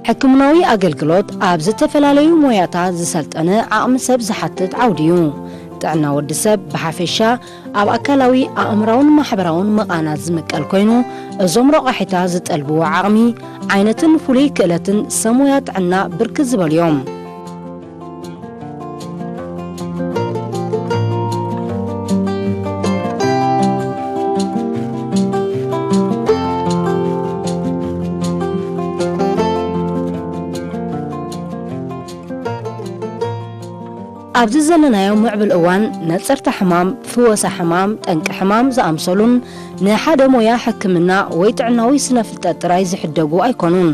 ሕክምናዊ ኣገልግሎት ኣብ ዝተፈላለዩ ሞያታት ዝሰልጠነ ዓቕሚ ሰብ ዝሓትት ዓውዲ እዩ። ጥዕና ወዲ ሰብ ብሓፈሻ ኣብ ኣካላዊ፣ ኣእምራውን ማሕበራውን መቓናት ዝምቀል ኮይኑ፣ እዞም ረቋሒታት ዝጠልብዎ ዓቕሚ፣ ዓይነትን ፍሉይ ክእለትን ሰብ ሞያ ጥዕና ብርክት ዝበሉ እዮም። ኣብዚ ዘለናዮ ምዕብል እዋን ነጸርታ ሕማም፣ ፍወሳ ሕማም፣ ጠንቂ ሕማም ዝኣምሰሉን ንሓደ ሞያ ሕክምና ወይ ጥዕናዊ ስነ ፍልጠት ጥራይ ዝሕደጉ ኣይኮኑን።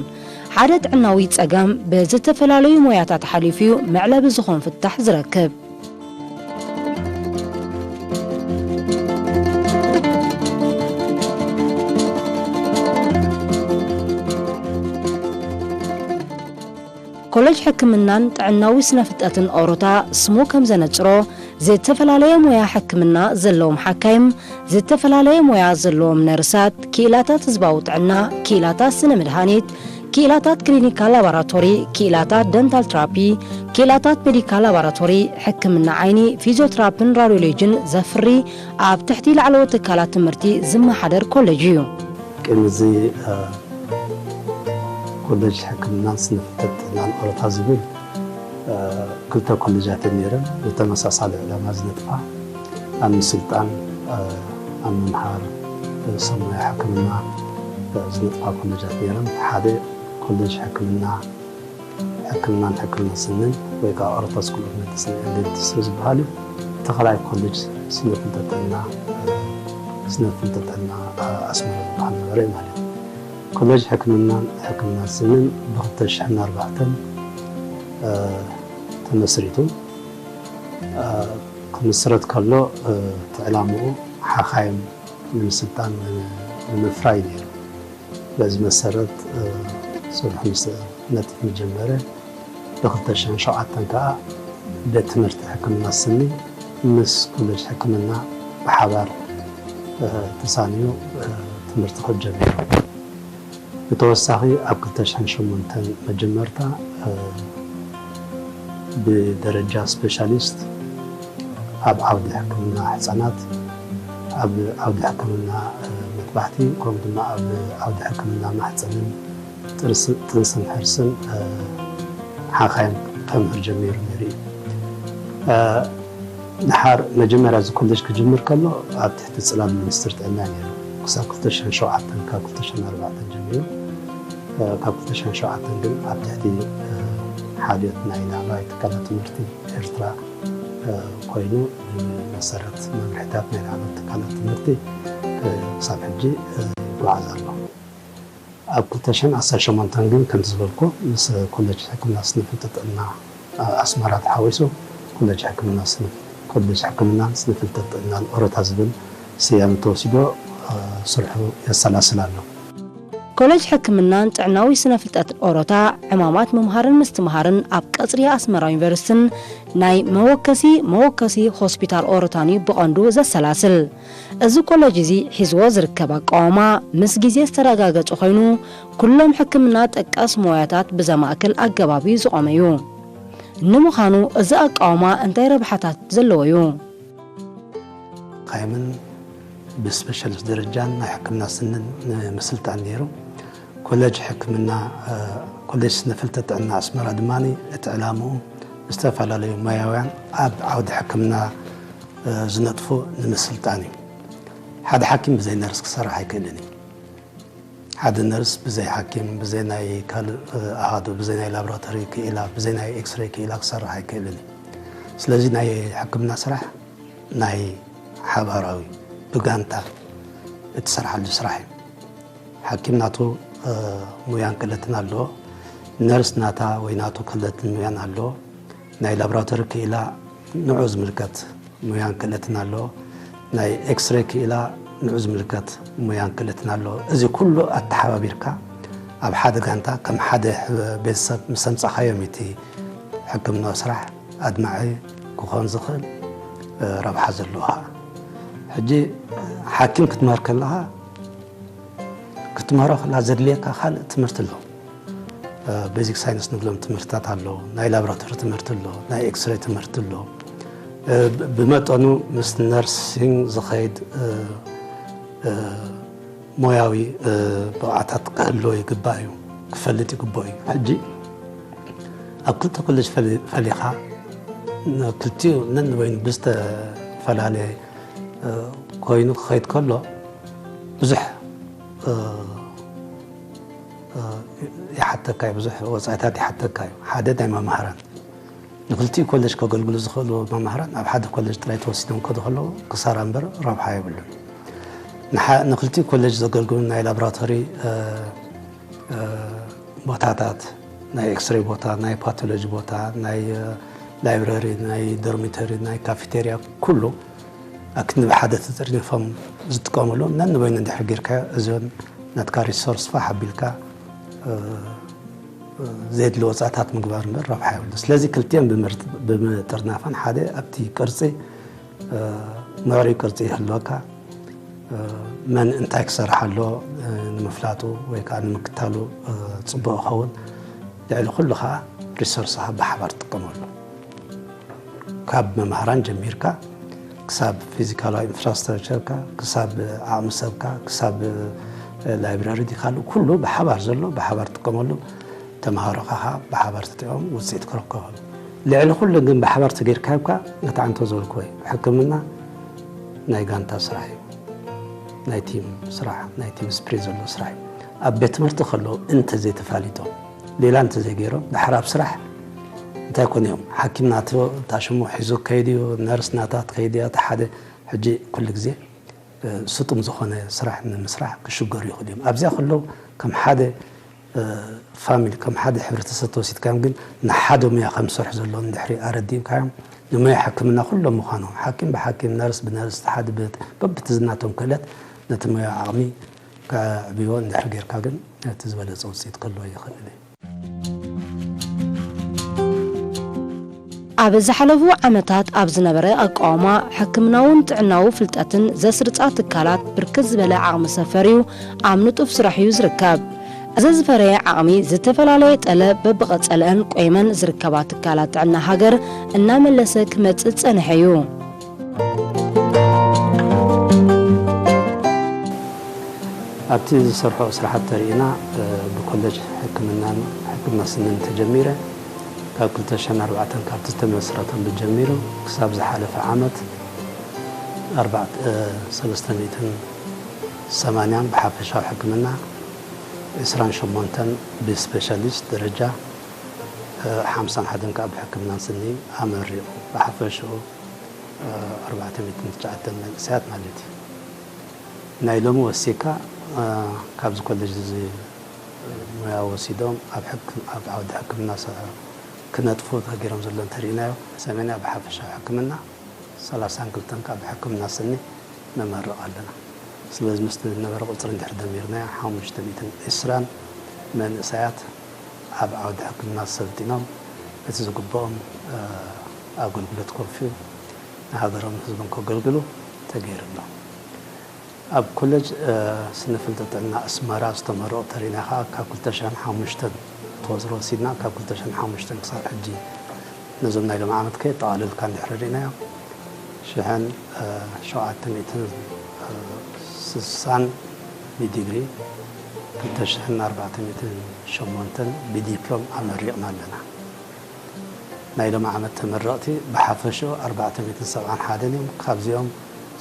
ሓደ ጥዕናዊ ጸገም ብዝተፈላለዩ ሞያታት ሓሊፉ እዩ መዕለቢ ዝኾን ፍታሕ ዝረክብ። ኮለጅ ሕክምናን ጥዕናዊ ስነ ፍልጠትን ኦሮታ ስሙ ከም ዘነጽሮ፣ ዝተፈላለየ ሞያ ሕክምና ዘለዎም ሓካይም፣ ዝተፈላለየ ሞያ ዘለዎም ነርሳት፣ ክኢላታት ህዝባዊ ጥዕና፣ ክኢላታት ስነ መድሃኒት፣ ክኢላታት ክሊኒካል ላቦራቶሪ፣ ክኢላታት ደንታል ትራፒ፣ ክኢላታት ሜዲካል ላቦራቶሪ፣ ሕክምና ዓይኒ፣ ፊዚዮትራፒን ራዲዮሎጂን ዘፍሪ ኣብ ትሕቲ ላዕለዎት ትካላት ትምህርቲ ዝመሓደር ኮሌጅ እዩ። ቅድሚ እዚ፣ እ፣ ኮሌጅ ሕክምናን ስነ ፍልጠት ጥዕናን ኦሮታ ዝብል፣ እ፣ ክልተ ኮሌጃት እየን ነይረን፣ ብተመሳሳሊ ዕላማ ዝነጥፋ፣ ኣብ ምስልጣን፣ እ፣ ኣብ ምምሃር፣ እ፣ ሰብ ሞያ ሕክምና፣ እ፣ ዝነጥፋ ኮሌጃት ነይረን። ሓደ ኮሌጅ ሕክምና፣ ሕክምናን ሕክምና ስንን ወይ ከዓ ኦሮታ ስኩል ኦፍ ሜዲሲን ኤንድ ዴንቲስትሪ ዝበሃል እዩ። እቲ ካልኣይ ኮሌጅ ስነ ፍልጠት ጥዕና፣ እ፣ ስነ ፍልጠት ጥዕና፣ እ፣ ኣስመራ ዝበሃል ነበረ ማለት እዩ። ኮሌጅ ሕክምናን ሕክምና ስንን ብኽልተ ሽሕን ኣርባዕተን፣ እ፣ ተመስሪቱ። እ፣ ክምስረት ከሎ፣ እ፣ እቲ ዕላምኡ ሓኻይም ንምስልጣን ን-፣ ንምፍራይ ነይሩ። በዚ መሰረት፣ እ፣ ስርሑ ምስ ነጥፍ ምጀመረ፣ ብኽልተ ሽሕን ሸውዓተን ከዓ ቤት ትምህርቲ ሕክምና ስኒ ምስ ኮሌጅ ሕክምና ብሓባር፣ እ፣ ተሳንዩ፣ እ፣ ትምህርቲ ክጀምር። ብተወሳኺ ኣብ ክልተ ሽሕን ሸሞንተን መጀመርታ፣ እ፣ ብደረጃ ስፔሻሊስት ኣብ ዓውዲ ሕክምና ህፃናት፣ ኣብ ዓውዲ ሕክምና፣ እ፣ መጥባሕቲ፣ ከምኡ ድማ ኣብ ዓውዲ ሕክምና ማህፀንን ጥርስ-፣ ጥንስን ሕርስን፣ እ፣ ሓኻይም ከምህር ጀሚሩ ነይሩ እዩ። እ፣ ድሓር መጀመርያ እዚ ኮሌጅ ክጅምር ከሎ ኣብ ትሕቲ ጽላል ሚኒስትሪ ጥዕና እዩ ነይሩ። ክሳብ ክልተ ሽሕን ሸውዓተን፣ ካብ ክልተ ሽሕን ኣርባዕተን ጀሚሩ፣ እ፣ ካብ ክልተ ሽሕን ሸውዓተን ግን ኣብ ትሕቲ፣ እ፣ ሓልዮት ናይ ላዕለዋይ ትካላት ትምህርቲ ኤርትራ፣ እ፣ ኮይኑ፣ ብመሰረት መምርሒታት ናይ ላዕለዎት ትካላት ትምህርቲ፣ እ፣ ክሳብ ሕጂ፣ እ፣ ይጓዓዝ ኣሎ። ኣብ ክልተ ሽሕን ዓሰርተ ሸሞንተን ግን፣ ከምቲ ዝበልኩ፣ ምስ ኮሌጅ ሕክምና ስነ ፍልጠት ጥዕና ኣስመራ ተሓዊሱ ኮሌጅ ሕክምና ስነ-፣ ኮሌጅ ሕክምናን ስነ ፍልጠት ጥዕናን ኦሮታ ዝብል ስያሜ ተወሲዶ፣ እ፣ ስርሑ የሰላስል ኣሎ። ኮሌጅ ሕክምናን ጥዕናዊ ስነ ፍልጠት ኦሮታ ዕማማት ምምሃርን ምስትምሃርን ኣብ ቀጽሪ ኣስመራ ዩኒቨርሲቲን ናይ መወከሲ መወከሲ ሆስፒታል ኦሮታን እዩ ብቐንዱ ዘሰላስል። እዚ ኮለጅ እዚ ሒዝዎ ዝርከብ ኣቃውማ ምስ ግዜ ዝተረጋገጸ ኮይኑ፣ ኩሎም ሕክምና ጠቀስ ሞያታት ብዘማእክል ኣገባብ እዩ ዝቖመ እዩ። ንምዃኑ እዚ ኣቃውማ እንታይ ረብሓታት ዘለዎ እዩ? ሓኻይምን ብስፔሻሊስት ደረጃን ናይ ሕክምና ስንን ንምስልጣን ነይሩ። ኮሌጅ ሕክምና፣ እ፣ ኮሌጅ ስነ ፍልጠት ጥዕና ኣስመራ ድማ እቲ ዕላምኡ ዝተፈላለዩ ሞያውያን ኣብ ዓውዲ ሕክምና፣ እ፣ ዝነጥፉ ንምስልጣን እዩ። ሓደ ሓኪም ብዘይ ነርስ ክሰርሕ ኣይክእልን እዩ። ሓደ ነርስ ብዘይ ሓኪም፣ ብዘይ ናይ ካልእ፣ እ፣ ኣሃዱ፣ ብዘይ ናይ ላቦራቶሪ ክኢላ፣ ብዘይ ናይ ኤክስሬይ ክኢላ ክሰርሕ ኣይክእልን እዩ። ስለዚ ናይ ሕክምና ስራሕ ናይ ሓባራዊ፣ ብጋንታ እትሰርሓሉ ስራሕ እዩ። ሓኪም ናቱ፣ እ፣ ሙያን ክእለትን ኣለዎ። ነርስ ናታ ወይ ናቱ ክእለትን ሙያን ኣለዎ። ናይ ላቦራቶሪ ክኢላ ንዑ ዝምልከት ሙያን ክእለትን ኣለዎ። ናይ ኤክስሬይ ክኢላ ንዑ ዝምልከት ሙያን ክእለትን ኣለዎ። እዚ ኩሉ ኣተሓባቢርካ ኣብ ሓደ ጋንታ ከም ሓደ ሕ-፣ ቤተሰብ ምስ ኣምጻኻዮም እቲ ሕክምናዊ ስራሕ ኣድማዒ ክኾን ዝኽእል ረብሓ ዘለዎ። ሕጂ ሓኪም ክትምህር ከለኻ ክትምህሮ ከላ ዘድልየካ ካልእ ትምህርቲ ኣሎ። ቤዚክ ሳይንስ ንብሎም ትምህርትታት ኣሎ፣ ናይ ላብራቶሪ ትምህርቲ ኣሎ፣ ናይ ኤክስሬ ትምህርቲ ኣሎ። ብመጠኑ ምስ ነርሲንግ ዝኸይድ ሞያዊ ብቕዓታት ክህልዎ ይግባእ እዩ፣ ክፈልጥ ይግባእ እዩ። ሕጂ ኣብ ክልተ ኮሌጅ ፈሊኻ ክልቲኡ ነንበይኑ ብዝተፈላለየ ኮይኑ ክኸይድ ከሎ ብዙሕ ይሓተካ እዩ፣ ብዙሕ ወፃኢታት ይሓተካ እዩ። ሓደ ናይ መማህራን ንክልቲኡ ኮሌጅ ከገልግሉ ዝኽእሉ መማህራን ኣብ ሓደ ኮሌጅ ጥራይ ተወሲዶም ከዱ ከለዉ ክሳራ እምበር ረብሓ የብሉን። ንክልቲኡ ኮሌጅ ዘገልግሉ ናይ ላብራቶሪ ቦታታት፣ ናይ ኤክስሬ ቦታ፣ ናይ ፓቶሎጂ ቦታ፣ ናይ ላይብረሪ፣ ናይ ዶርሚተሪ፣ ናይ ካፌቴርያ፣ ኩሉ ኣክንዲ ብሓደ ተጠርኒፎም ዝጥቀምሉ ነንበይኑ እንድሕር ጌርካዮ፣ እዚን ናትካ ሪሶርስ ፋሕ ኣቢልካ ዘየድሊ ወፃእታት ምግባር እምበር ረብሓ የብሉ። ስለዚ ክልቲኦም ብምጥርናፈን ሓደ ኣብቲ ቅርፂ ምዕሩይ ቅርፂ ይህልወካ። መን እንታይ ክሰርሕ ኣሎ ንምፍላጡ ወይ ከዓ ንምክታሉ ፅቡቅ ይኸውን። ልዕሊ ኩሉ ከዓ ሪሶርስኻ ብሓባር ትጥቀመሉ። ካብ መምሃራን ጀሚርካ ክሳብ ፊዚካላዊ ኢንፍራስትራክቸርካ፣ ክሳብ ዓቕሚ ሰብካ፣ ክሳብ ላይብረሪ ካልእ ኩሉ ብሓባር ዘሎ ብሓባር ትጥቀመሉ። ተምሃሮኻ ከዓ ብሓባር ተጠቂሞም ውፅኢት ክረከበሉ። ልዕሊ ኩሉ ግን ብሓባር ተጌርካዮካ ነቲ ዓንቶ ዝበልክዎ እዩ። ሕክምና ናይ ጋንታ ስራሕ እዩ። ናይ ቲም ስራሕ፣ ናይ ቲም ስፕሪት ዘሎ ስራሕ እዩ። ኣብ ቤት ትምህርቲ ከለዉ እንተዘይተፋሊጦም፣ ሌላ እንተዘይገይሮም፣ ድሓር ኣብ ስራሕ እንታይ ኮን እዮም? ሓኪም ናቱ እታ ሽሙ ሒዙ ክኸይድ እዩ፣ ነርስ ናታ ትኸይድ እያ፣ እቲ ሓደ ሕጂ ኩሉ ግዜ ስጡም ዝኾነ ስራሕ ንምስራሕ ክሽገሩ ይኽእሉ እዮም። ኣብዚኣ ከለዉ ከም ሓደ ፋሚሊ፣ ከም ሓደ ሕብረተሰብ ተወሲድካዮም፣ ግን ንሓደ ሙያ ከም ዝሰርሑ ዘለዎም እንድሕሪ ኣረዲእካዮም፣ ንሙያ ሕክምና ኩሎም ምዃኖም፣ ሓኪም ብሓኪም፣ ነርስ ብነርስ፣ ሓደ በት-፣ በብቲ ዝናቶም ክእለት ነቲ ሙያ ዓቕሚ ከዕብይዎ እንድሕሪ ጌርካ ግን እቲ ዝበለጸ ውፅኢት ክህልዎ ይኽእል እዩ። ኣብ ዝሓለፉ ዓመታት ኣብ ዝነበረ ኣቃውማ ሕክምናውን ጥዕናዊ ፍልጠትን ዘስርጻ ትካላት ብርክት ዝበለ ዓቕሚ ሰብ ፈርዩ ኣብ ንጡፍ ስራሕ እዩ ዝርከብ። እዚ ዝፈረየ ዓቕሚ ዝተፈላለየ ጠለብ በብቐጸልአን ቆይመን ዝርከባ ትካላት ጥዕና ሃገር እናመለሰ ክመጽእ ዝጸንሐ እዩ። ኣብቲ ዝሰርሖ ስራሕቲ ተሪእና፣ እ፣ ብኮሌጅ ሕክምናን ሕክምና ስንን ተጀሚረ፣ ካብ ክልተ ሽሕን ኣርባዕተን ካብቲ ዝተመስረተሉ ጀሚሩ ክሳብ ዝሓለፈ ዓመት ኣርባዕተ፣ እ፣ ሰለስተ ሚእትን ሰማንያን ብሓፈሻዊ ሕክምና፣ ዕስራን ሸሞንተን ብስፔሻሊስት ደረጃ፣ እ፣ ሓምሳን ሓደን ከዓ ብሕክምናን ስኒ ኣመሪቑ። ብሓፈሽኡ ኣርባዕተ ሚእትን ትሽዓተን መንእሰያት ማለት እዩ። ናይ ሎሚ ወሲካ፣ እ፣ ካብዚ ኮሌጅ እዚ ሞያ ወሲዶም ኣብ ሕክ-፣ ኣብ ዓውዲ ሕክምና ሰ-፣ ክነጥፉ ተገይሮም ዘሎ እንተሪእናዮ፣ ሰማንያ ብሓፈሻዊ ሕክምና፣ ሰላሳን ክልተን ከዓ ብሕክምና ስኒ ነመርቕ ኣለና። ስለዚ ምስቲ ዝነበረ ቁፅሪ እንድሕር ደሚርናዮ፣ ሓሙሽተ ሚእትን ዕስራን መንእሰያት ኣብ ዓውዲ ሕክምና ሰልጢኖም እቲ ዝግብኦም፣ እ፣ ኣገልግሎት ከውፍዩ ንሃገሮምን ህዝቦም ከገልግሉ ተገይሩ ኣሎ። ኣብ ኮሌጅ፣ እ፣ ስነ ፍልጠት ጥዕና ኣስመራ ዝተመረቑ ተሪእና ከዓ ካብ ክልተ ሽሕን ሓሙሽተን ተወፅሮ ወሲድና ካብ ክልተ ሽሕን ሓሙሽተን ክሳብ ሕጂ ነዞም ናይ ሎሚ ዓመት ከየጠቓለልካ እንድሕር ርኢናዮ ሽሕን፣ እ፣ ሸውዓተ ሚእትን፣ እ፣ ስሳን ብዲግሪ፣ ክልተ ሽሕን ኣርባዕተ ሚእትን ሸሞንተን ብዲፕሎም ኣመሪቕና ኣለና። ናይ ሎሚ ዓመት ተመረቕቲ ብሓፈሽኡ ኣርባዕተ ሚእትን ሰብዓን ሓደን እዮም። ካብዚኦም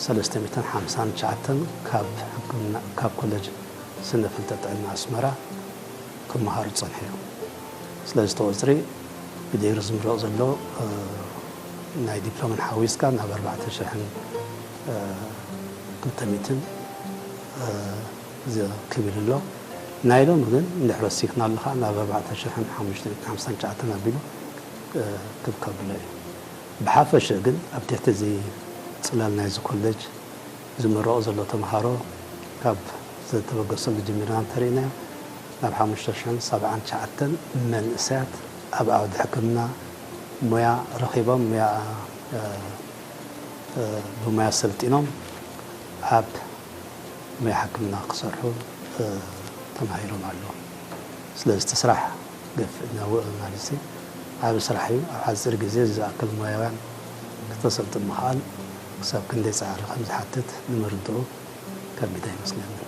ሰለስተ ሚእትን ሓምሳን ትሽዓተን ካብ ሕክምና፣ ካብ ኮሌጅ ስነ ፍልጠት ጥዕና ኣስመራ ክመሃሩ ዝጸንሑ እዮም። ስለዚ እቲ ቁጽሪ ብዲግሪ ዝምረቕ ዘሎ፣ እ፣ ናይ ዲፕሎምን ሓዊስካ ናብ ኣርባዕተ ሽሕን፣ እ፣ ክልተ ሚእትን፣ እ፣ ዝክብል ኣሎ። ናይ ሎሚ ግን እንድሕር ወሲኽና ኣለኻ ናብ ኣርባዕተ ሽሕን ሓሙሽተ ሚእትን ሓምሳን ትሽዓተን ኣቢሉ፣ እ፣ ክብ ከብሎ እዩ። ብሓፈሽኡ ግን ኣብ ትሕቲ እዚ ጽላል ናይዚ ኮሌጅ ዝምረቑ ዘለዉ ተምሃሮ ካብ ዝተበገሰሉ ጀሚርና እንተሪእናዮ ናብ ሓሙሽተ ሽሕን ሰብዓን ትሽዓተን መንእሰያት ኣብ ዓውዲ ሕክምና ሞያ ረኺቦም፣ ሞያ፣ እ፣ እ፣ ብሞያ ሰልጢኖም ኣብ ሞያ ሕክምና ክሰርሑ፣ እ፣ ተማሂሮም ኣለዉ። ስለዚ እቲ ስራሕ ገፍእ ነውእ ማለት ሲ ዓቢ ስራሕ እዩ። ኣብ ሓጺር ግዜ ዝኣክል ሞያውያን ክተሰልጥን ምኽኣል ክሳብ ክንደይ ጻዕሪ ከም ዝሓትት ንምርድኡ ከቢድ ኣይመስለንን።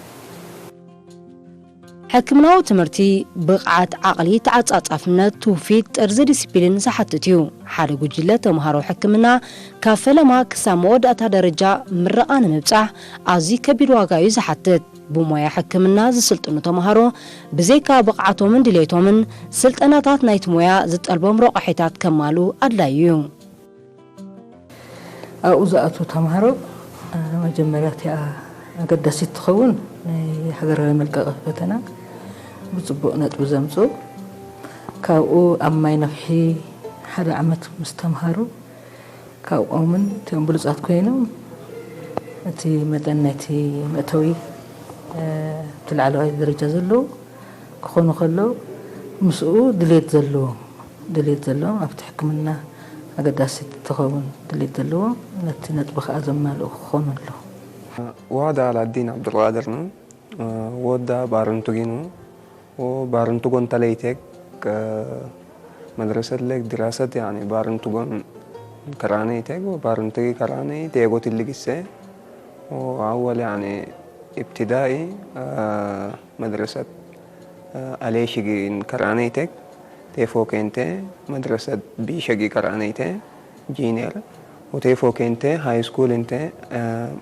ሕክምናዊ ትምህርቲ ብቕዓት ዓቕሊ፣ ተዓጻጻፍነት፣ ትውፊት፣ ጥርዚ ዲሲፕሊን ዝሓትት እዩ። ሓደ ጉጅለ ተምሃሮ ሕክምና ካብ ፈለማ ክሳብ መወዳእታ ደረጃ ምረቓ ንምብጻሕ ኣዝዩ ከቢድ ዋጋ እዩ ዝሓትት። ብሞያ ሕክምና ዝስልጥኑ ተምሃሮ ብዘይካ ብቕዓቶምን ድሌቶምን ስልጠናታት ናይቲ ሞያ ዝጠልቦም ረቑሒታት ከማሉ ኣድላዩ እዩ። ኣብኡ ዝኣትዉ ተምሃሮ መጀመርያ እቲኣ ኣገዳሲት ትኸውን ናይ ሃገራዊ መልቀቒ ፈተና ብፅቡቕ ነጥቢ ዘምፅኡ፣ ካብኡ ኣብ ማይ ነፍሒ ሓደ ዓመት ምስ ተምሃሩ ካብኦምን እቲኦም ብሉፃት ኮይኖም እቲ መጠን ናይቲ መእተዊ እቲ ላዕለዋይ ደረጃ ዘለዉ ክኾኑ ከለዉ ምስኡ ድሌት ዘለዎም ድሌት ዘለዎም ኣብቲ ሕክምና ኣገዳሲት ትኸውን ድሌት ዘለዎም ነቲ ነጥቢ ከዓ ዘማልኡ ክኾኑ ኣለዉ። وهذا على الدين عبد القادر نو ودا بارنتوغينو وبارنتوغون تليتك مدرسة لك دراسة يعني بارنتوغون كراني تيغو بارنتوغي كراني تيغو تلقسي وأول يعني ابتدائي مدرسة أليشيغي كراني تيك تيفو كنتي مدرسة بيشيغي كراني تي جينير وتيفو كنتي هاي سكول انتي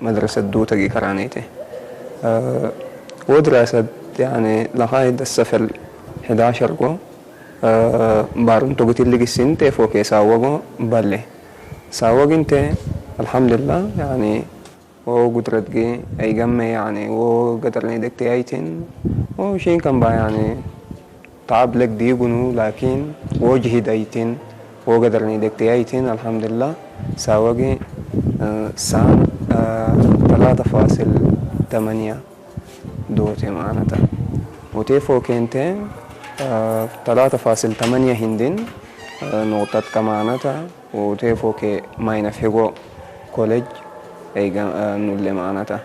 مدرسة دوتاغي كراني تي ودراسة يعني لغاية الصف الحداشر كو بارنتوغي تلقسي تيفو كي ساوغو بلي ساوغي انتي الحمد لله يعني وقدرتغي أيغمي يعني وقدرني دكتي أيتين وشين كان با يعني تعب لك ديغنو لكن وجهد أيتين وقدرني دكتي أيتين الحمد لله ساوغي سان تلاتة فاصل تمانية دوتي معناتها وتيفو كنتي تلاتة فاصل تمانية هندين نقطة كمانتا وتيفو كي ماينفهيغو كوليج أيغا نولي معناتها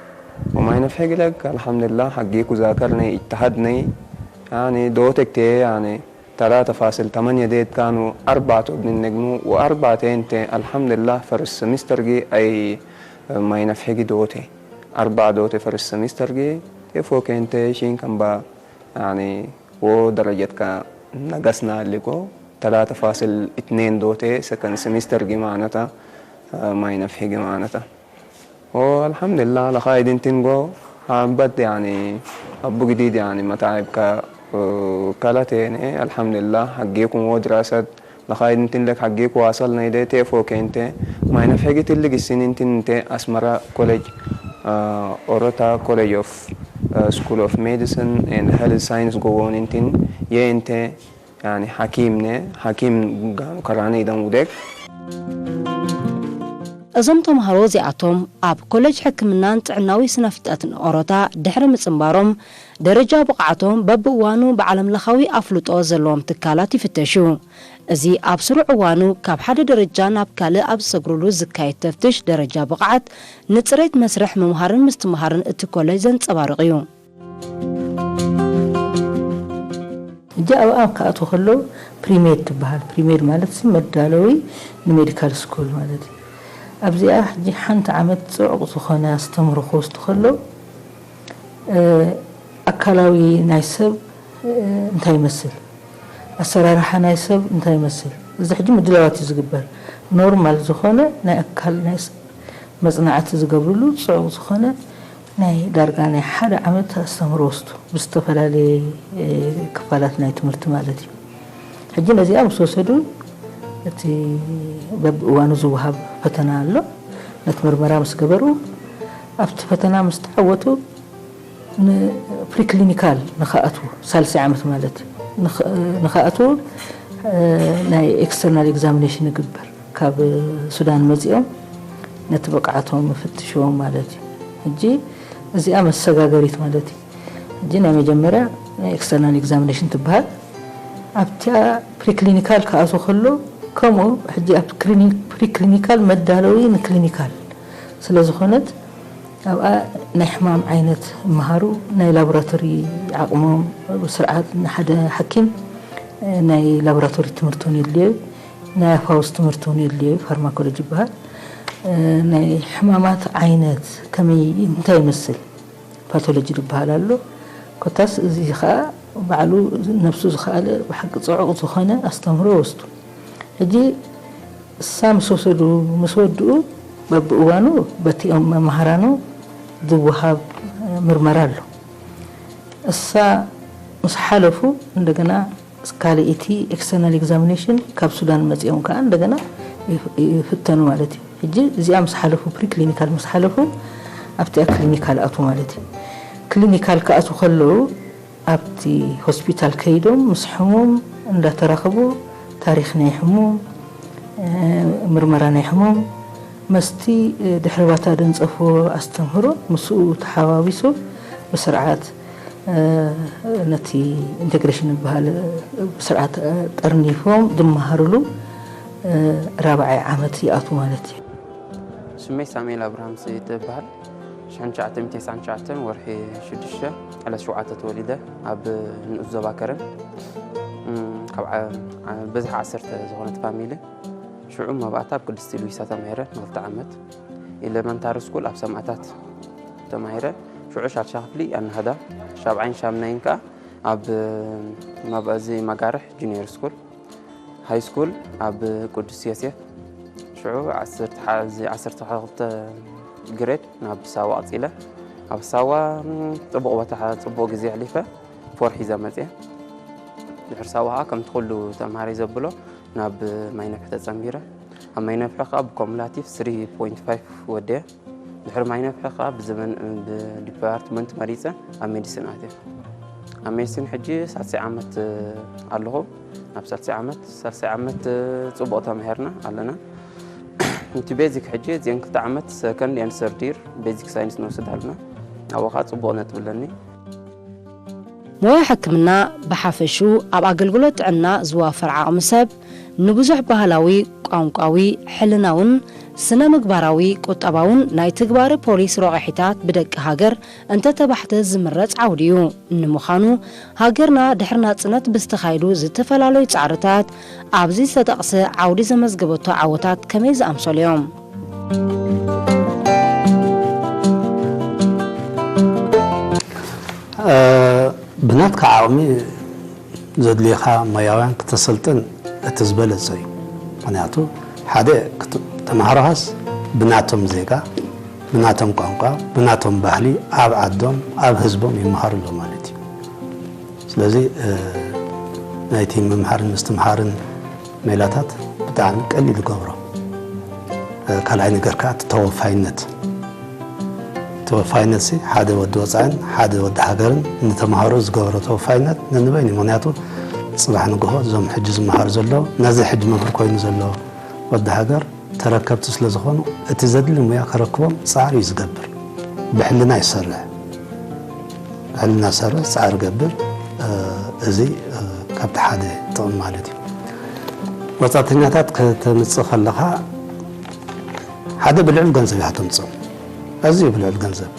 وماينفهيغ لك الحمد لله حقيقو ذاكرني اجتهدني يعني دوتك تي يعني تلاتة فاصل تمانية ديت كانوا أربعة تودن نجمو وأربعة تين تي الحمد لله فرس سمستر جي أي ماينفهيغ دوتي أربعة دوتي فرس سمستر جي تيفو كنتي شين كان با يعني ودرجتك نقصنا لكو تلاتة فاصل اتنين دوتي سكن سمستر جي معناتها ماينفهيغ معناتها والحمد لله لخايد انتين جو عبد يعني أبو جديد يعني متاعبك كالتين الحمد لله حقيكم ودراسة لخايد انتين لك حقيك واصلنا يدي تيفو كنت ماينفهيغ تلقسين انتين انت أسمرا كوليج أوروتا كوليج اوف سكول اوف ميديسن اند هيلث ساينس جوون انتين يا انت يعني حكيم ني حكيم غانو كراني دان ودك እዞም ተምሃሮ እዚኣቶም ኣብ ኮሌጅ ሕክምናን ጥዕናዊ ስነፍልጠትን ኦሮታ ድሕሪ ምጽንባሮም ደረጃ ብቕዓቶም በብእዋኑ ብዓለም ለኻዊ ኣፍልጦ ዘለዎም ትካላት ይፍተሹ። እዚ ኣብ ስሩዕ እዋኑ ካብ ሓደ ደረጃ ናብ ካልእ ኣብ ዝሰግሩሉ ዝካየድ ተፍትሽ ደረጃ ብቕዓት ንጽሬት መስርሕ ምምሃርን ምስትምሃርን እቲ ኮሌጅ ዘንጸባርቕ እዩ። ሕጂ ኣብኣ ክኣትዉ ከለዉ ፕሪሜድ ትበሃል። ፕሪሜድ ማለት ሲ መዳለዊ ንሜዲካል ስኩል ማለት እዩ። ኣብዚኣ ሕጂ ሓንቲ ዓመት ጽዑቕ ዝኾነ ኣስተምህሮ ክወስዱ ከለዉ ኣካላዊ ናይ ሰብ እንታይ ይመስል፣ ኣሰራርሓ ናይ ሰብ እንታይ ይመስል፣ እዚ ሕጂ ምድላዋት እዩ ዝግበር። ኖርማል ዝኾነ ናይ ኣካል ናይ ሰብ መጽናዕቲ ዝገብርሉ ጽዑቕ ዝኾነ ናይ ዳርጋ ናይ ሓደ ዓመት ኣስተምህሮ ወስዱ ብዝተፈላለየ ክፋላት ናይ ትምህርቲ ማለት እዩ። ሕጂ ነዚኣ ምስ ወሰዱ እቲ በብእዋኑ ዝወሃብ ፈተና ኣሎ። ነቲ ምርመራ ምስ ገበሩ ኣብቲ ፈተና ምስ ተዓወቱ ንፕሪክሊኒካል ንኸኣትዉ ሳልሳይ ዓመት ማለት እዩ ንኸ- ንኸኣትዉ ናይ ኤክስተርናል ኤግዛሚኔሽን ይግበር። ካብ ሱዳን መፂኦም ነቲ ብቕዓቶም ይፍትሽዎም ማለት እዩ። ሕጂ እዚኣ መሰጋገሪት ማለት እዩ። ሕጂ ናይ መጀመርያ ናይ ኤክስተርናል ኤግዛሚኔሽን ትበሃል። ኣብቲኣ ፕሪክሊኒካል ክኣትዉ ከሎ ከምኡ ሕጂ ኣብ ፕሪክሊኒካል መዳለዊ ንክሊኒካል ስለ ዝኾነት ኣብኣ ናይ ሕማም ዓይነት ይመሃሩ፣ ናይ ላቦራቶሪ ዓቕሞም፣ ስርዓት ንሓደ ሓኪም ናይ ላቦራቶሪ ትምህርቲ እውን የድልዮ፣ ናይ ኣፋውስ ትምህርቲ እውን የድልዮ፣ ፋርማኮሎጂ ይበሃል። ናይ ሕማማት ዓይነት ከመይ እንታይ ይመስል ፓቶሎጂ ዝበሃል ኣሎ። ኮታስ እዚ ኸኣ ባዕሉ ነብሱ ዝኸኣለ ብሓቂ ጽዑቕ ዝኾነ ኣስተምህሮ ወስዱ። ሕጂ እሳ ምስ ወሰዱ ምስ ወድኡ በብእዋኑ በቲኦም መማህራኑ ዝወሃብ ምርመራ ኣሎ። እሳ ምስ ሓለፉ እንደገና ካልእ እቲ ኤክስተርናል ኤግዛሚኔሽን ካብ ሱዳን መጺኦም ከኣ እንደገና ይፍ- ይፍተኑ ማለት እዩ። ሕጂ እዚኣ ምስ ሓለፉ ፕሪክሊኒካል ምስ ሓለፉ ኣብቲኣ ክሊኒካል ኣቱ ማለት እዩ። ክሊኒካል ክኣቱ ከለዉ ኣብቲ ሆስፒታል ከይዶም ምስ ሕሙም እንዳተራኸቡ ታሪኽ ናይ ሕሙም፣ ምርመራ ናይ ሕሙም፣ መስቲ ድሕሪ ባታ ደንጸፍዎ ኣስተምህሮ ምስኡ ተሓዋዊሱ ብስርዓት ነቲ ኢንቴግሬሽን ዝበሃል ብስርዓት ጠርኒፎም ዝመሃርሉ ራብዓይ ዓመት ይኣቱ ማለት እዩ። ሽመይ ሳሙኤል ኣብርሃምሲ ትበሃል። ሽሕን ትሽዓተ ሚእትን ተስዓን ትሽዓተን ወርሒ ሽዱሽተ ዕለት ሸውዓተ ተወሊደ ኣብ ንኡስ ዞባ ከረን። እም፣ ካብ ዓ- ዓ- በዝሒ ዓሰርተ ዝኾነት ፋሚሊ። ሽዑ መባእታ ኣብ ቅድስቲ ሉዊሳ ተማሂረ ንክልተ ዓመት። ኤሌመንታሪ ስኩል ኣብ ሰማእታት ተማሂረ። ሽዑ ሻድሻ ክፍሊ ኣናህዳ፣ ሻብዓይን ሻምናይን ከኣ ኣብ መባእዚ መጋርሕ ጁኒየር ስኩል። ሃይ ስኩል ኣብ ቅዱስ ዮሴፍ። ሽዑ ዓሰርተ ሓደ፣ ዓሰርተ ክልተ ግሬድ ናብ ሳዋ ቀጺለ። ኣብ ሳዋ፣ ም፣ ጽቡቕ ቦታ፣ ጽቡቕ ግዜ ኣሕሊፈ። ፎር ሒዘ መጽየ። ድሕሪ ሳዋ ከኣ ከምቲ ኩሉ ተምሃራይ ዘብሎ ናብ ማይ ነፍሒ ተጸንቢረ። ኣብ ማይ ነፍሒ ከኣ ብኮሙላቲቭ ስሪ ፖይንት ፋይቭ ወድየ። ድሕሪ ማይ ነፍሒ ከኣ ብዘመን ብዲፓርትመንት መሪጸ ኣብ ሜዲሲን ኣትየ። ኣብ ሜዲሲን ሕጂ ሳልሳይ ዓመት ኣለኹ። ናብ ሳልሳይ ዓመት፣ ሳልሳይ ዓመት ጽቡቕ ተማሂርና ኣለና። እቲ ቤዚክ ሕጂ እዚአን ክልተ ዓመት ሰከንድ ኤንድ ሰርድ ይር ቤዚክ ሳይንስ ንወስድ ኣለና። ኣብኡ ከኣ ጽቡቕ ነጥቢ ኣለኒ። ሞያ ሕክምና ብሓፈሽኡ ኣብ ኣገልግሎት ጥዕና ዝዋፈር ዓቕሚ ሰብ ንብዙሕ ባህላዊ፣ ቋንቋዊ፣ ሕልናውን ስነ ምግባራዊ፣ ቁጠባውን ናይ ትግባረ ፖሊስ ረቑሒታት ብደቂ ሃገር እንተተባሕተ ዝምረጽ ዓውዲ እዩ። ንምዃኑ ሃገርና ድሕሪ ናጽነት ብዝተኻየዱ ዝተፈላለዩ ጻዕርታት ኣብዚ ዝተጠቕሰ ዓውዲ ዘመዝገበቶ ዓወታት ከመይ ዝኣምሰሉ እዮም? ብናትካ ዓቕሚ ዘድልየኻ ሞያውያን ክተሰልጥን እቲ ዝበለጸ እዩ። ምኽንያቱ ሓደ ተምሃሮኻስ ብናቶም ዜጋ፣ ብናቶም ቋንቋ፣ ብናቶም ባህሊ ኣብ ዓዶም ኣብ ህዝቦም ይመሃሩ ኣለዉ ማለት እዩ። ስለዚ ናይቲ ምምሃርን ምስትምሃርን ሜላታት ብጣዕሚ ቀሊል ይገብሮ። ካልኣይ ነገር ከዓ እቲ ተወፋይነት ተወፋይነት ሲ ሓደ ወዲ ወፃእን ሓደ ወዲ ሃገርን ንተምሃሮ ዝገበሮ ተወፋይነት ነንበይኑ እዩ። ምክንያቱ ፅባሕ ንግሆ እዞም ሕጂ ዝመሃሩ ዘለዉ ነዚ ሕጂ መምህር ኮይኑ ዘሎ ወዲ ሃገር ተረከብቲ ስለ ዝኾኑ እቲ ዘድሊ ሙያ ከረክቦም ፃዕሪ እዩ ዝገብር። ብሕልና ይሰርሕ፣ ብሕልና ዝሰርሕ ፃዕሪ ገብር። እዚ ካብቲ ሓደ ጥቕሚ ማለት እዩ። ወፃእተኛታት ከተምፅእ ከለኻ ሓደ ብልዕሊ ገንዘብ እያ ተምፅኦም፣ ኣዝዩ ብልዕሊ ገንዘብ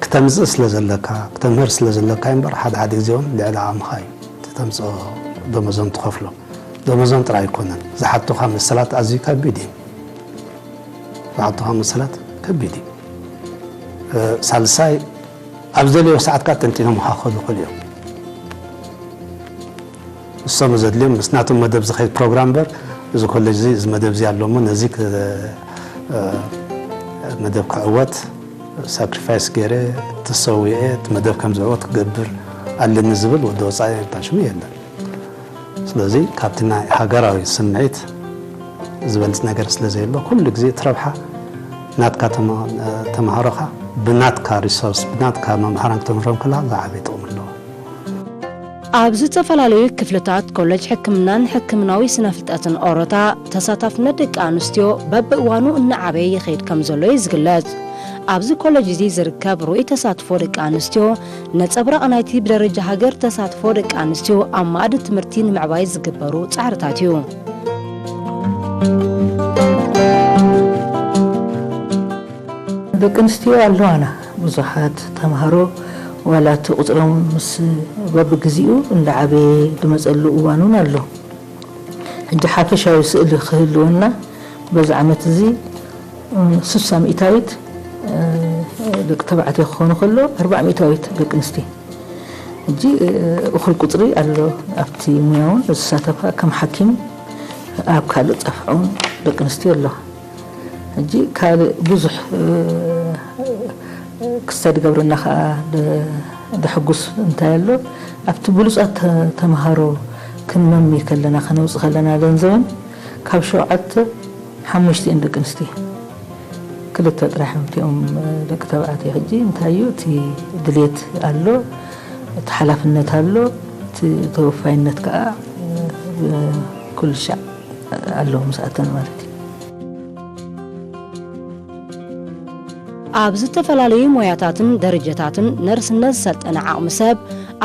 ክተምፅእ ስለ ዘለካ ክተምህር ስለ ዘለካ እምበር ሓደ ሓደ ግዜ እውን ልዕሊ ዓቕምኻ እዩ ተምፅኦ። ደመዞም ትኸፍሎ ደመዞም ጥራይ ኣይኮነን ዝሓቱኻ መሰላት ኣዝዩ ከቢድ እዩ። ዝሓቱኻ መሰላት ከቢድ እዩ። ሳልሳይ ኣብ ዘልዮ ሰዓት ከዓ ጠንጢኖም ክኸዱ ይኽእሉ እዮም። ንሶም ዘድልዮም ምስ ናቶም መደብ ዝኸይድ ፕሮግራም እምበር እዚ ኮሌጅ እዚ እዚ መደብ እዚ ኣሎ እሞ ነዚ መደብ ክዕወት ሳክሪፋይስ ገይረ ተሰዊኤ እቲ መደብ ከም ዝዕወት ክገብር ኣለኒ ዝብል ወዲ ወፃኢ እንታይ ሽሙ የለን። ስለዚ ካብቲ ናይ ሃገራዊ ስምዒት ዝበልፅ ነገር ስለ ዘየሎ ኩሉ ግዜ እቲ ረብሓ ናትካ ተምሃሮኻ ብናትካ ሪሶርስ ብናትካ መምሃራን ክተምህሮም ከለካ ዝዓበየ ጥቕሚ ኣለዎ። ኣብ ዝተፈላለዩ ክፍልታት ኮለጅ ሕክምናን ሕክምናዊ ስነ ፍልጠትን ኦሮታ ተሳታፍነት ደቂ ኣንስትዮ በብእዋኑ እናዓበየ ይኸይድ ከም ዘሎ እዩ ዝግለጽ። ኣብዚ ኮለጅ እዚ ዝርከብ ርኡይ ተሳትፎ ደቂ ኣንስትዮ ነጸብራቕ ናይቲ ብደረጃ ሃገር ተሳትፎ ደቂ ኣንስትዮ ኣብ ማእዲ ትምህርቲ ንምዕባይ ዝግበሩ ጻዕርታት እዩ። ደቂ ኣንስትዮ ኣለዋና ብዙሓት ተምሃሮ፣ ዋላ እቲ ቁፅሮም ምስ በብግዚኡ እንዳዓበየ ዝመፀሉ እዋን እውን ኣሎ። ሕጂ ሓፈሻዊ ስእሊ ክህልወና፣ በዚ ዓመት እዚ ስሳ ሚእታዊት ደቂ ተባዕትዮ ክኾኑ ከሎ፣ ኣርባዓ ሚእታዊት ደቂ ኣንስትዮ። ሕጂ እኹል ቁፅሪ ኣሎ ኣብቲ ሙያ እውን ዝሳተፋ፣ ከም ሓኪም ኣብ ካልእ ፃፍዖ እውን ደቂ ኣንስትዮ ኣለዋ። ሕጂ ካልእ ብዙሕ ክስተዲ ገብረና ከዓ ደሕጉስ እንታይ ኣሎ፣ ኣብቲ ብሉፃት ተምሃሮ ክንመሚ ከለና፣ ከነውፅ ከለና ገንዘበን ካብ ሸውዓተ ሓሙሽተ እየን ደቂ ኣንስትዮ። ክልተ ጥራሕ እዮም እቲኦም ደቂ ተባዕትዮ። ሕጂ እንታይ እዩ እቲ ድሌት ኣሎ፣ እቲ ሓላፍነት ኣሎ፣ እቲ ተወፋይነት ከዓ ኩሉ ሻዕ ኣሎ ምስኣተን ማለት እዩ። ኣብ ዝተፈላለዩ ሞያታትን ደረጃታትን ነርስነት ዝሰልጠነ ዓቕሚ ሰብ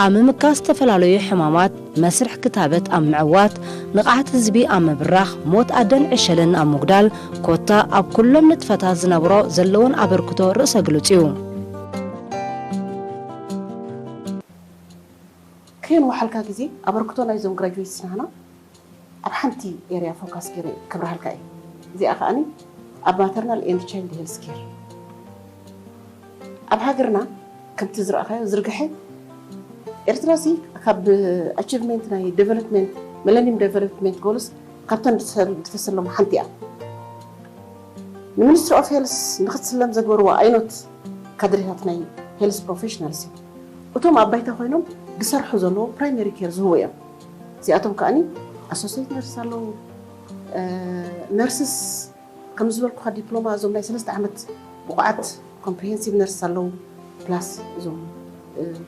ኣብ ምምካስ ዝተፈላለዩ ሕማማት፣ መስርሕ ክታበት ኣብ ምዕዋት፣ ንቕሓት ህዝቢ ኣብ ምብራኽ፣ ሞት ኣደን ዕሸልን ኣብ ምጉዳል፣ ኮታ ኣብ ኩሎም ንጥፈታት ዝነብሮ ዘለዎን ኣበርክቶ ርእሰ ግሉጽ እዩ። ከየንወሓልካ ግዜ ኣበርክቶ ናይዞም ግራጁዌትስ ናህና ኣብ ሓንቲ ኤርያ ፎካስ ገይረ ከብርሃልካ እየ። እዚኣ ከዓኒ ኣብ ማተርናል ኤንድ ቻይልድ ሄልስ ኬር ኣብ ሃገርና ከምቲ ዝረኣኻዮ ዝርግሐ ኤርትራ ሲ ካብ ኣቺቭመንት ናይ ዴቨሎፕመንት ሚለኒየም ዴቨሎፕመንት ጎልስ ካብተን ዝተሰለሙ ሓንቲ እያ። ንሚኒስትሪ ኦፍ ሄልስ ንክትስለም ዘግበርዋ ኣይኖት ካድሬታት ናይ ሄልስ ፕሮፌሽናልስ እዮም። እቶም ኣብ ባይታ ኮይኖም ዝሰርሑ ዘለዉ ፕራይመሪ ኬር ዝህቡ እዮም። እዚኣቶም ከዓኒ ኣሶሴት ነርስ ኣለዉ፣ ነርስስ ከም ዝበልኩኻ ዲፕሎማ እዞም ናይ ሰለስተ ዓመት ብቑዓት ኮምፕሪሄንሲቭ ነርስ ኣለዉ ፕላስ እዞም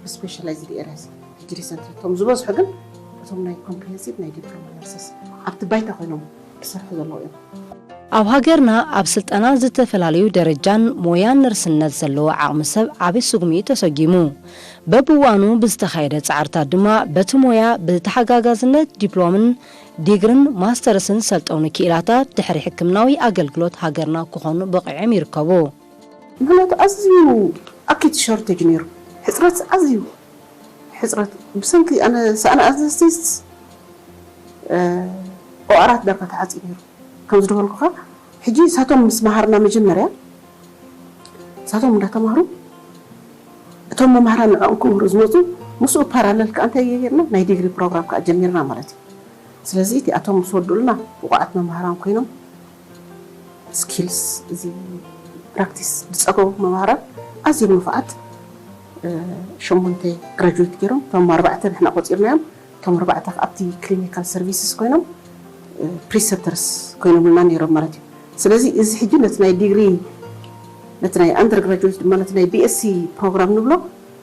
ብስፔሻላይዝድ ኤሪያስ ሕጂ ሪሰንት እቶም ዝበዝሑ ግን እቶም ናይ ኮምፕሪሄንሲቭ ናይ ዲፕሎማ ነርስስ ኣብቲ ባይታ ኮይኖም ዝሰርሑ ዘለዉ እዮም። ኣብ ሃገርና ኣብ ስልጠና ዝተፈላለዩ ደረጃን ሞያን ነርስነት ዘለዎ ዓቕሚ ሰብ ዓቢ ስጉሚ እዩ ተሰጊሙ። በብእዋኑ ብዝተኻየደ ጻዕርታት ድማ በቲ ሞያ ብተሓጋጋዝነት ዲፕሎምን ዲግርን ማስተርስን ዝሰልጠኑ ክኢላታት ድሕሪ ሕክምናዊ ኣገልግሎት ሃገርና ክኾኑ በቒዖም ይርከቡ። ምኽንያቱ ኣዝዩ ኣኪት ሾርቴጅ ነይሩ። ሕፅረት ኣዝዩ ሕፅረት ብሰንኪ ኣነ ሰኣን ኣነስቴስት ኦኣራት ዳርጋ ተዓፅዩ ነይሩ። ከምዚ ዝበልኩኻ ሕጂ ሳቶም ምስ መሃርና መጀመርያ ሳቶም እንዳተማህሩ እቶም መማህራን ንዕኦም ክምህሩ ዝመፁ ምስኡ ፓራለል ከዓ እንታይ ጌርና ናይ ዲግሪ ፕሮግራም ከዓ ጀሚርና ማለት እዩ። ስለዚ እቲኣቶም ምስ ወድኡልና ብቑዓት መማህራን ኮይኖም ስኪልስ እዚ ፕራክቲስ ዝፀገቡ መማህራን ኣዝዮም ንፉዓት ሸሞንተ ግራጁዌት ገይሮም እቶም ኣርባዕተ ንሕና ቆፂርናዮም እቶም ኣርባዕተ ኣብቲ ክሊኒካል ሰርቪስስ ኮይኖም ፕሪሰፕተርስ ኮይኖምልና ነይሮም ማለት እዩ። ስለዚ እዚ ሕጂ ነቲ ናይ ዲግሪ ነቲ ናይ ኣንደር ግራጁዌት ድማ ነቲ ናይ ቢኤስሲ ፕሮግራም ንብሎ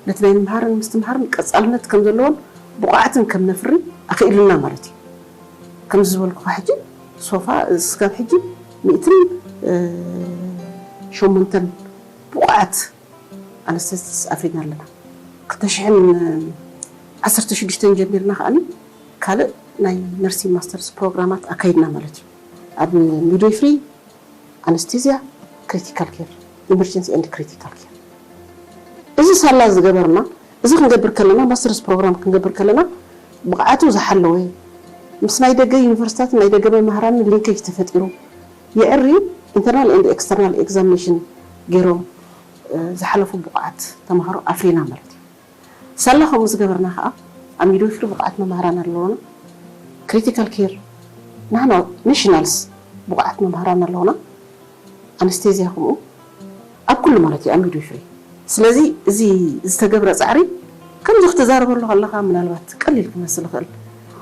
ነቲ ናይ ምምሃርን ምስትምሃርን ቀፃልነት ከም ዘለዎን ብቑዓትን ከም ነፍሪ ኣኽኢሉና ማለት እዩ። ከምዚ ዝበልኩኻ ሕጂ ሶፋ እስካብ ሕጂ ሚእትን ሸሞንተን ብቑዓት ኣነስተስቲስ ኣፍሪና ኣለና። ክልተ ሽሕን ዓሰርተ ሽዱሽተን ጀሚርና ከዓኒ ካልእ ናይ ነርሲንግ ማስተርስ ፕሮግራማት ኣካይድና ማለት እዩ። ኣብ ሚድዋይፍሪ፣ ኣነስቴዝያ፣ ክሪቲካል ኬር፣ ኢመርጀንሲ ኤንድ ክሪቲካል ኬር። እዚ ሳላ ዝገበርና፣ እዚ ክንገብር ከለና፣ ማስተርስ ፕሮግራም ክንገብር ከለና ብቕዓቱ ዝሓለወ ምስ ናይ ደገ ዩኒቨርሲታት ናይ ደገ መምህራን ሊንኬጅ ተፈጢሩ የዕሪ ኢንተርናል ኤንድ ኤክስተርናል ኤግዛሚኔሽን ገይሮም ዝሓለፉ ብቑዓት ተምሃሮ ኣፍሪና ማለት እዩ። ሳላ ከምኡ ዝገበርና ከዓ ኣብ ሚድዋይፍሪ ብቑዓት መምህራን ኣለውና። ክሪቲካል ኬር ናህና ኔሽናልስ ብቑዓት መምህራን ኣለውና። ኣነስቴዝያ ከምኡ ኣብ ኩሉ ማለት እዩ ኣብ ሚድዋይፍሪ። ስለዚ እዚ ዝተገብረ ፃዕሪ ከምዚ ክትዛረበሉ ከለካ ምናልባት ቀሊል ክመስል ይኽእል።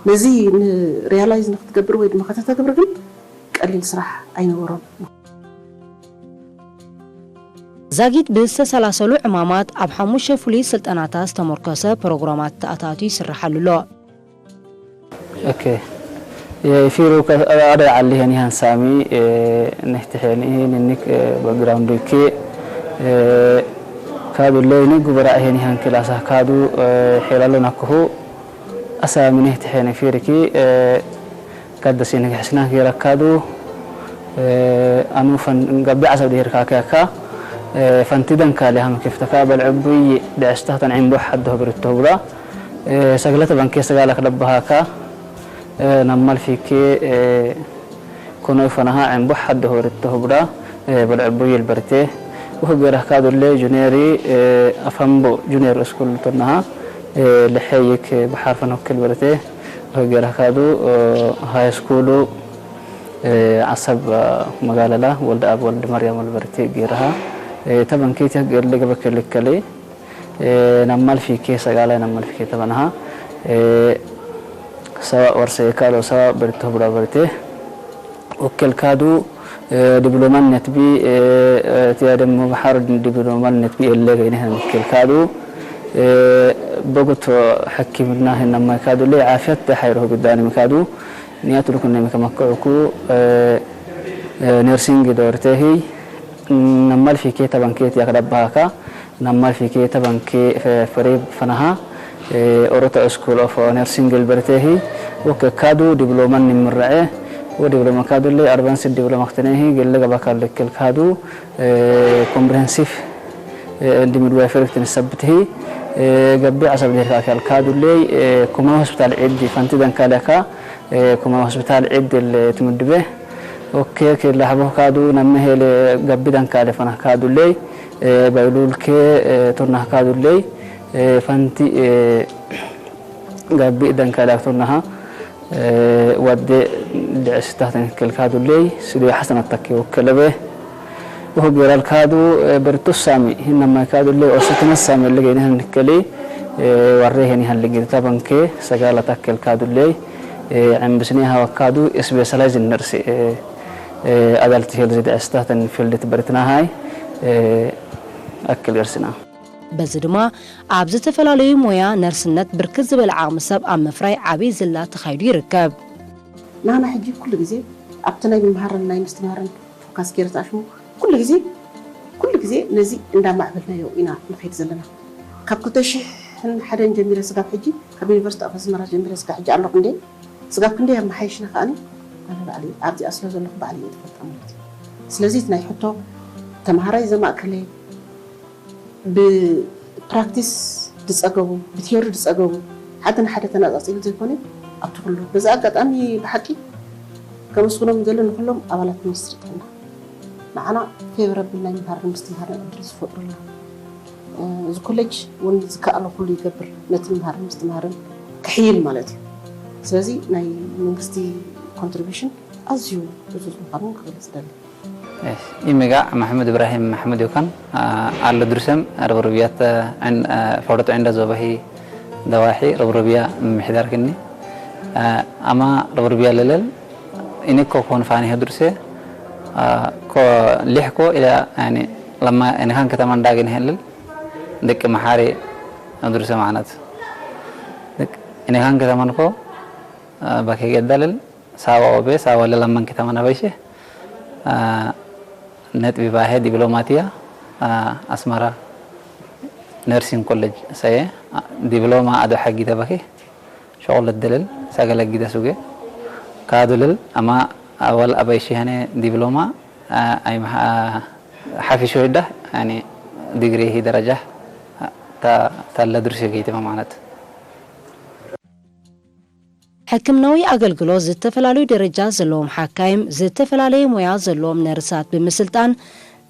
ነዚ ንሪያላይዝ ንክትገብር ወይ ድማ ከተተግብር ግን ቀሊል ስራሕ ኣይነበሮን። ዛጊት ብዝተሰላሰሉ ዕማማት ኣብ ሓሙሽተ ፍሉይ ስልጠናታት ዝተመርኮሰ ፕሮግራማት ተኣታትዩ ይስርሓሉ ኣሎ። ኦኬ። Ifiru ada allihen ihan sami nehtihen ihin innik background ke kadu leyni gubara ihen ihan kilasa kadu helalo nakuhu asami nehtihen ifiriki kadu sini hsna kira kadu ኣኑ ፈን ጋቢ ዓሰብ ድሄርካ ከካ ፈንቲ ደንካሊ ሃም ክፍተካ በልዕቡይ ድዕስታ ተን ዕምቦ ሓዶ ህብርቶ ህብራ ሰግለተ በንኬ ሰጋላ ክለባሃካ ናማል ፊኬ ኮኖይ ፈናሃ ዕምቦ ሓዶ ህብርቶ ህብራ በልዕቡይ ልበርቴ ወህገራካ ዱለ ጁኔሪ ኣፈምቦ ጁኔር ስኩል ቶናሃ ልሐይክ ብሓርፈን ወክል በርቴ ወህገራካዱ ሃይ ስኩሉ ዓሰብ መጋለላ ወልደ ኣብ ወልደ ማርያም ወልበርቴ ጌርሃ ተበንኬት ገርለ ገበከልከለ ናማል ፊኬ ሰጋላይ ናማል ፊኬ ተበንሃ ሰባ ወርሰ ካሎ ሰባ በርተ ብራ በርቴ ወከልካዱ ዲፕሎማን ነትቢ እቲያ ደሞ ብሓር ዲፕሎማን ነትቢ የለ ገይነ ወከልካዱ በጉቶ ሕክምና ህናማይካዱ ለይ ዓፍያት ሓይሮ ግዳኒ ምካዱ ንያትልኩ ነሚከመክዑኩ ነርሲንግ ዶርቴሂ ነማል ፊኬ ተበንኬት ያክዳባሃካ ነማል ፊኬ ተበንኬ ፈሬ ፈናሃ ኦሮታ ስኩል ኦፍ ነርሲንግ ልበርቴሂ ወከካዱ ዲፕሎማን ንምረዐ ወዲፕሎማ ካዱለ ኣድቫንስድ ዲፕሎማ ክትነሂ ገለ ገባካ ልክል ካዱ ኮምፕሬሄንሲቭ እንዲ ሚድዋይፈሪ ክትንሰብትሂ ገቢ ዓሰብ ዴርካ ኣካል ካዱለይ ኩማ ሆስፒታል ዒዲ ፈንቲ ደንካልያካ ኩማ ሆስፒታል ዒዲ ትምድበ ኦኬ ኬላ ሕቦ ካዱ ነመሄለ ገቢ ደንካለ ፈና ካዱለይ ባይሉልኬ ቶና ካዱለይ ፈንቲ ገቢ ደንካለ ቶናሃ ወደ ድዕስታ ተንክል ካዱለይ ስዱ ሓሰናት ተኪ ወከለበ ወህገራል ካዱ በርቱስ ሳሚ ሂናማይ ካዱለይ ኦሰትመስ ሳሚ ለገይነ ንከሊ ዋሬ ሄኒ ሀልጊርታ በንኬ ሰጋላ ታከል ካዱለይ ዕምብስኔ ሃወካዱ ስፔሻላይዝ ነርሲ ኣዳልት ሄልዝ ድዕስታተን ፊልድ ትበርትና ሃይ ኣክል ገርስና። በዚ ድማ ኣብ ዝተፈላለዩ ሞያ ነርስነት ብርክት ዝበለ ዓቕሚ ሰብ ኣብ ምፍራይ ዓብዪ ዝላ ተኻይዱ ይርከብ። ናና ሕጂ ኩሉ ግዜ ኣብቲ ናይ ምምሃርን ናይ ምስትምሃርን ፎካስ ገይረ ተኣሽሙ ኩሉ ግዜ ኩሉ ግዜ ነዚ እንዳማዕበልናዮ ኢና ንኸይድ ዘለና። ካብ ክልተ ሽሕን ሓደን ጀሚረ ስጋብ ሕጂ ካብ ዩኒቨርሲቲ ኣፍ ኣስመራ ጀሚረ ስጋብ ሕጂ ኣለኹ እንዴ ስጋብ ክንደይ ኣመሓይሽና ከኣኒ ኣነ ባዕሊ ኣብዚኣ ስለ ዘለኹ ባዕሊ እየ ዝፈልጣ ማለት እዩ። ስለዚ እቲ ናይ ሕቶ ተምሃራይ ዘማእከለ ብፕራክቲስ ዝፀገቡ ብቲዮሪ ዝፀገቡ ሓደ ንሓደ ተነፃፂሉ ዘይኮነ ኣብቲ ኩሉ በዚ ኣጋጣሚ ብሓቂ ከመስግኖም ዝደሊ ንኩሎም ኣባላት ሚኒስትሪ ጥዕና ንዓና ፌቨረብል ናይ ምሃርን ምስትምሃርን ዕድል ዝፈጥሩልና እዚ ኮሌጅ እውን ዝከኣሎ ኩሉ ይገብር ነቲ ምሃርን ምስትምሃርን ክሕይል ማለት እዩ ስለዚ ናይ መንግስቲ ኮንትሪቢሽን ኣዝዩ ብዙ ምዃኑ ክገልፅ ደሊ ኢሚጋ ማሕሙድ እብራሂም ማሕሙድ ዮካን ኣሎ ድርሰም ርብርብያት ፈውረጦ ዕንዳ ዞባሂ ደዋሒ ርብርብያ ምምሕዳር ክኒ ኣማ ርብርብያ ለለል ኢኒኮ ኮን ፋኒ ህድርሴ ኮ ሊሕኮ ኢላ ለማ ኢኒካን ከተማ እንዳገን ሄልል ደቂ መሓሪ ህድርሴ ማዕነት ኢኒካን ከተማንኮ ባኬ ገዳልል ሳዋ ኦቤ ሳዋ ለላማን ከተማ ነበይሸ ነጥቢ ባሄ ዲፕሎማትያ ኣስመራ ነርሲንግ ኮሌጅ ሰየ ዲፕሎማ ኣዶ ሓጊ ተበኪ ሸቁለት ደለል ሰገለ ጊደ ሱገ ካዱልል ኣማ ኣወል ኣበይ ሽሃነ ዲፕሎማ ኣይ ሓፊሽ ወይዳ ያኒ ዲግሪ ሂ ደረጃ ታለ ድርሲ ገይተማ ማለት ሕክምናዊ ኣገልግሎት ዝተፈላለዩ ደረጃ ዘለዎም ሓካይም፣ ዝተፈላለየ ሞያ ዘለዎም ነርሳት ብምስልጣን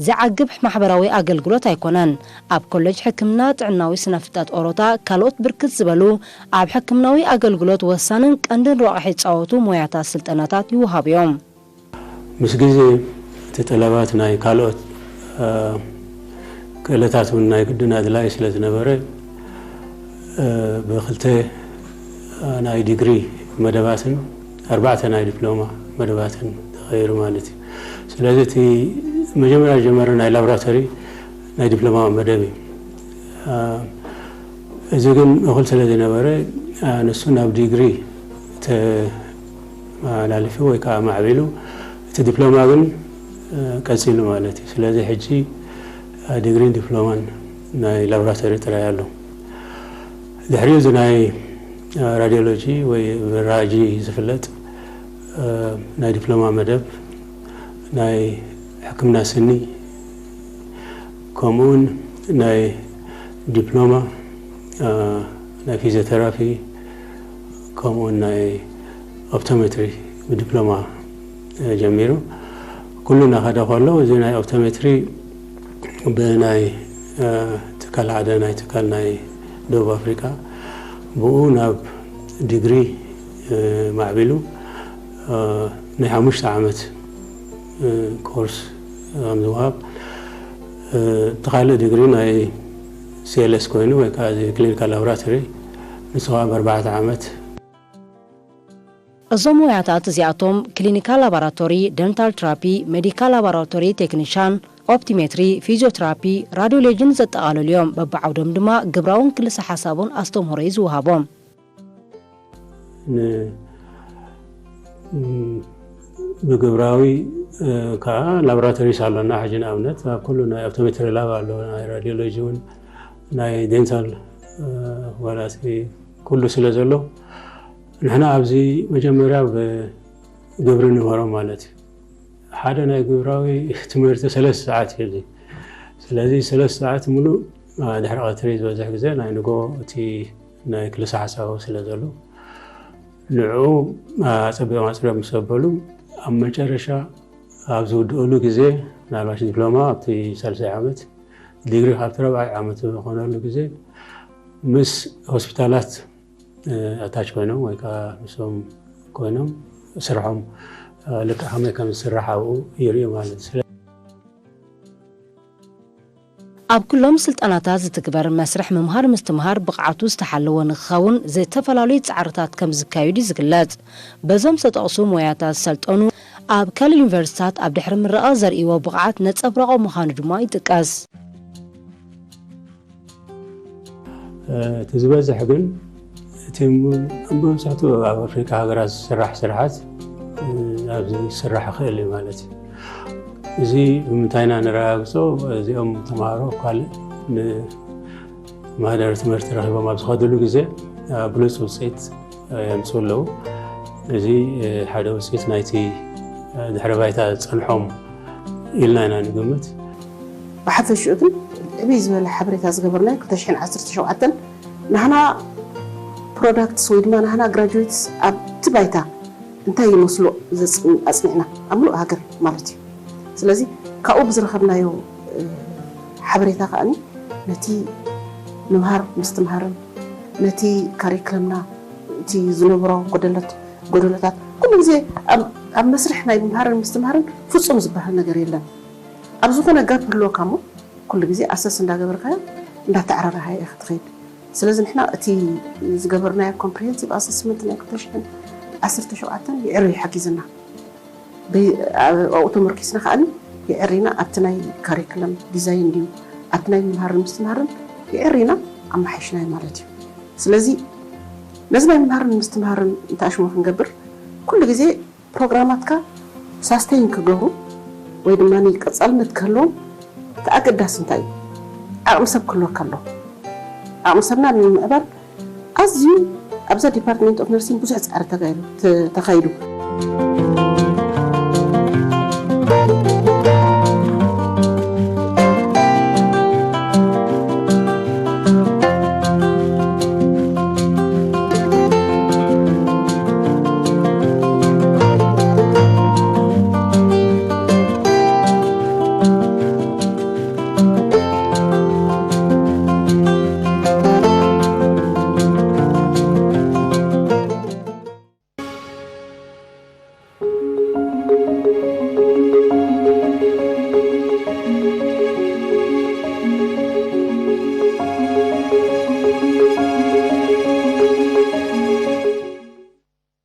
ዝዓግብ ማሕበራዊ ኣገልግሎት ኣይኮነን። ኣብ ኮሌጅ ሕክምና ጥዕናዊ ስነፍልጠት ኦሮታ ካልኦት ብርክት ዝበሉ ኣብ ሕክምናዊ ኣገልግሎት ወሳንን ቀንድን ረቋሒ ዝፃወቱ ሞያታት ስልጠናታት ይወሃቡ እዮም። ምስ ግዜ እቲ ጠለባት ናይ ካልኦት ክእለታት እውን ናይ ግድን ኣድላይ ስለ ዝነበረ ብክልተ ናይ ዲግሪ መደባትን ኣርባዕተ ናይ ዲፕሎማ መደባትን ተቐይሩ ማለት እዩ። ስለዚ እቲ መጀመርያ ዝጀመረ ናይ ላብራቶሪ ናይ ዲፕሎማ መደብ እዩ። እዚ ግን እኹል ስለ ዝነበረ ንሱ ናብ ዲግሪ ተመሓላሊፉ ወይ ከዓ ማዕቢሉ እቲ ዲፕሎማ ግን ቀፂሉ ማለት እዩ። ስለዚ ሕጂ ዲግሪን ዲፕሎማን ናይ ላብራቶሪ ጥራይ ኣሎ። ድሕሪኡ እዚ ናይ ራዲዮሎጂ ወይ ብራጂ ዝፍለጥ ናይ ዲፕሎማ መደብ ናይ ሕክምና ስኒ፣ ከምኡውን ናይ ዲፕሎማ ናይ ፊዚዮቴራፒ፣ ከምኡውን ናይ ኦፕቶሜትሪ ብዲፕሎማ ጀሚሩ። ኩሉ እናኸደ ከሎ፣ እዚ ናይ ኦፕቶሜትሪ ብናይ ትካል፣ ሓደ ናይ ትካል ናይ ደቡብ ኣፍሪካ፣ ብኡ ናብ ዲግሪ ማዕቢሉ፣ ናይ ሓሙሽተ ዓመት ኮርስ ከም ዝወሃብ፣ እቲ ካልእ ዲግሪ ናይ ሲ ኤል ኤስ ኮይኑ፣ ወይ ከዓ እዚ ክሊኒካል ላቦራቶሪ፣ ንሱ ከዓ ብኣርባዕተ ዓመት። እዞም ሞያታት እዚኣቶም ክሊኒካል ላቦራቶሪ፣ ደንታል ትራፒ፣ ሜዲካል ላቦራቶሪ ቴክኒሻን፣ ኦፕቲሜትሪ፣ ፊዚዮትራፒ፣ ራዲዮሎጂን ዘጠቓለሉ እዮም። በብዓውዶም ድማ ግብራውን ክልሰ ሓሳቡን ኣስተምህሮ እዩ ዝወሃቦም። ብግብራዊ ከዓ ላቦራቶሪስ ኣሎና። ሕጂ ንኣብነት ኣብ ኩሉ ናይ ኦፕቶሜትሪ ላብ ኣሎ፣ ናይ ራዲዮሎጂ እውን፣ ናይ ዴንታል ዋላ ኩሉ ስለ ዘሎ፣ ንሕና ኣብዚ መጀመርያ ብግብሪ ንምህሮም ማለት እዩ። ሓደ ናይ ግብራዊ ትምህርቲ ሰለስተ ሰዓት እዩ። ስለዚ ሰለስተ ሰዓት ሙሉእ ድሕሪ ቀትሪ ዝበዝሕ ግዜ ናይ ንጎ እቲ ናይ ክልሰ ሓሳቡ ስለ ዘሎ፣ ንዕኡ ኣጸቢቖም ኣጽሪዮም ምስ ኣበሉ፣ ኣብ መጨረሻ ኣብ ዝውድእሉ ግዜ፣ ምናልባሽ ዲፕሎማ ኣብቲ ሳልሳይ ዓመት፣ ዲግሪ ካብቲ ራብዓይ ዓመት ዝኾነሉ ግዜ፣ ምስ ሆስፒታላት ኣታች ኮይኖም ወይ ከዓ ምስኦም ኮይኖም ስርሖም ልክዕ ከመይ ከም ዝስራሕ ኣብኡ ይርእዩ ማለት እዩ። ኣብ ኩሎም ስልጠናታት ዝትግበር መስርሕ ምምሃር ምስትምሃር ብቕዓቱ ዝተሓለወ ንክኸውን ዝተፈላለዩ ፃዕርታት ከም ዝካየዱ እዩ ዝግለፅ። በዞም ዝተጠቕሱ ሞያታት ዝሰልጠኑ ኣብ ካልእ ዩኒቨርሲታት ኣብ ድሕሪ ምረቓ ዘርእይዎ ብቕዓት ነፀብራቖ ምዃኑ ድማ ይጥቀስ። እቲ ዝበዝሕ ግን እቲ መብዛሕትኡ ኣብ ኣፍሪካ ሃገራት ዝስራሕ ስራሓት ኣብዚ ክስራሕ ይኽእል እዩ ማለት እዩ። እዚ ብምንታይ ኢና ነረጋግፆ? እዚኦም ተምሃሮ ካልእ ንማህደር ትምህርቲ ረኺቦም ኣብ ዝኸድሉ ግዜ ብሉፅ ውፅኢት የምፅኡ ኣለዉ። እዚ ሓደ ውፅኢት ናይቲ ድሕሪ ባይታ ዝፀንሖም ኢልና ኢና ንግምት። ብሓፈሽኡ ግን ዕብይ ዝበለ ሓበሬታ ዝገበርናዮ ክልተ ሽሕን ዓሰርተ ሸውዓተን ናህና ፕሮዳክትስ ወይ ድማ ናህና ግራጁዌትስ ኣብቲ ባይታ እንታይ ይመስሉ ኣፅኒዕና ኣብ ምሉእ ሃገር ማለት እዩ። ስለዚ ካብኡ ብዝረኸብናዮ ሓበሬታ ከዓኒ ነቲ ምምሃር ምስትምሃርን ነቲ ካሪክለምና እቲ ዝነበሮ ጎደሎት ጎደሎታት ኩሉ ግዜ ኣብ መስርሕ ናይ ምምሃርን ምስትምሃርን ፍፁም ዝበሃል ነገር የለን። ኣብ ዝኾነ ጋፕ ህልወካ እሞ ኩሉ ግዜ ኣሰስ እንዳገበርካዮ እንዳተዕራረኻ ኢኻ ትኸይድ። ስለዚ ንሕና እቲ ዝገበርናዮ ኮምፕሪሄንሲቭ ኣሰስመንት ናይ ክልተ ሽሕን ዓሰርተ ሸውዓተን የዕሪ ሓጊዝና። ኣብኡ ተመርኪስና ከዓኒ የዕሪና ኣብቲ ናይ ካሪክለም ዲዛይን ድዩ ኣብቲ ናይ ምምሃርን ምስትምሃርን የዕሪና ኣመሓይሽናዮ ማለት እዩ። ስለዚ ነዚ ናይ ምምሃርን ምስትምሃርን እንተኣሽሙ ክንገብር ኩሉ ግዜ ፕሮግራማትካ ሳስቴይን ክገብሩ ወይ ድማ ቀፃልነት ክህልዎም እቲ ኣገዳሲ እንታይ እዩ? ዓቕሚ ሰብ ክህልወካ ኣለዎ። ዓቕሚ ሰብና ንምምዕባል ኣዝዩ ኣብዛ ዲፓርትመንት ኦፍ ነርሲንግ ብዙሕ ፃዕሪ ተካይዱ።